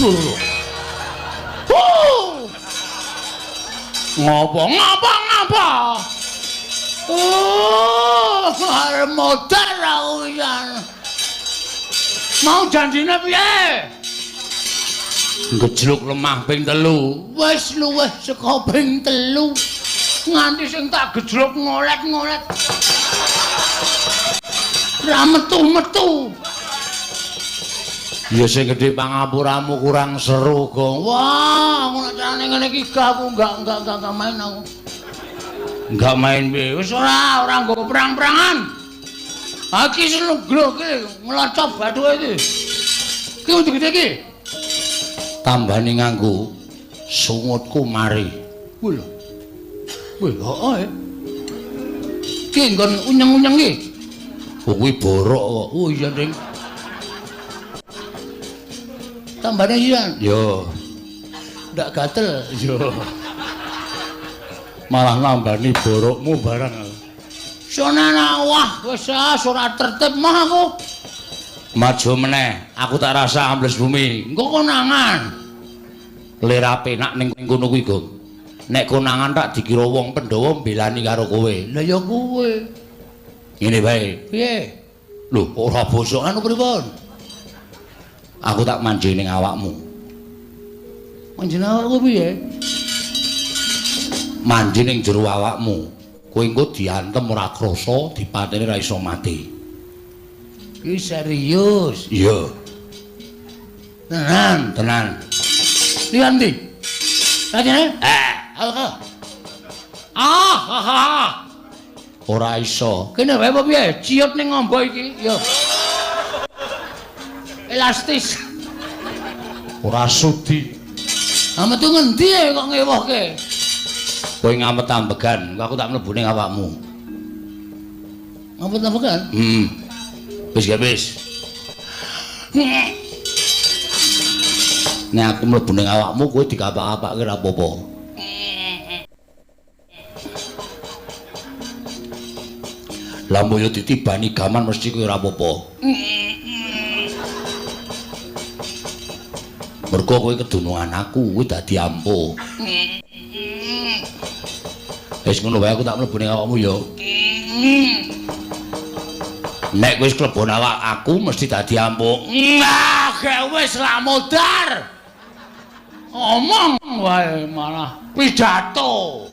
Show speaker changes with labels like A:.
A: Lho. Huh. Ngopo ngopo ngopo? Oh, arep modar aku pisan. Mau janjine piye? Ngejluk lemah ping 3. Wis luwih saka ping 3. Nganti sing tak gejluk ngolet-ngolet. Ra metu-metu. Ya sing gedhe pangapuramu kurang seru, Gong. Wah, aku nek carane ngene iki gak aku enggak main aku. Enggak main piye? Wis ora nggo perang-perangan. Ha iki seneng iki nglocop bathuke iki. Ki kudu gede iki. Tambane nganggo sungutku mari. Kuwi lho. Wih, heeh. Ki nggon unyeng-unyeng iki. Oh, kuwi borok kok. Oh iya, Ding. Tambane iya. Yo. Ndak gatel. Yo. Malah nambani borokmu barang. Sonana wah wis ah ora tertib mah aku. Maju meneh, aku tak rasa ambles bumi. Engko konangan. Lera penak ning kono kuwi, Gong. Nek konangan tak dikira wong Pandhawa mbelani karo kowe. Lah ya kowe. Ngene wae. Piye? Lho, ora bosok anu pripun? Aku tak manjing ning awakmu. Manjing awakku piye? Manjing ning jero awakmu. Kowe engko diantem ora krasa, dipateni ora iso mati. Iki serius. Iya. Tenan, tenan. Liyan ndi? Lajene? Eh, ah. Ah, ah. Ora iso. Kene wae apa piye? Ciut ning ngombo iki. Yo. Elastis. Ora sudi. Ah metu ngendi kok ngewohke? Kowe ngamet ambegan, aku tak mlebu ning awakmu. Ngamet ambegan? Heeh. Wis ya wis. Nek aku mlebu ning awakmu kowe dikapak-kapake ora apa-apa. Lah mbok yo ditibani gaman mesti kowe ora apa-apa. Mergo kowe kedunungan aku, kowe dadi ampuh. Wis ngono wae aku tak mlebu ning awakmu ya. Nek wis klebon awak aku mesti dadi ampuh. Nah, wis ra modar. Omong wae malah pidato.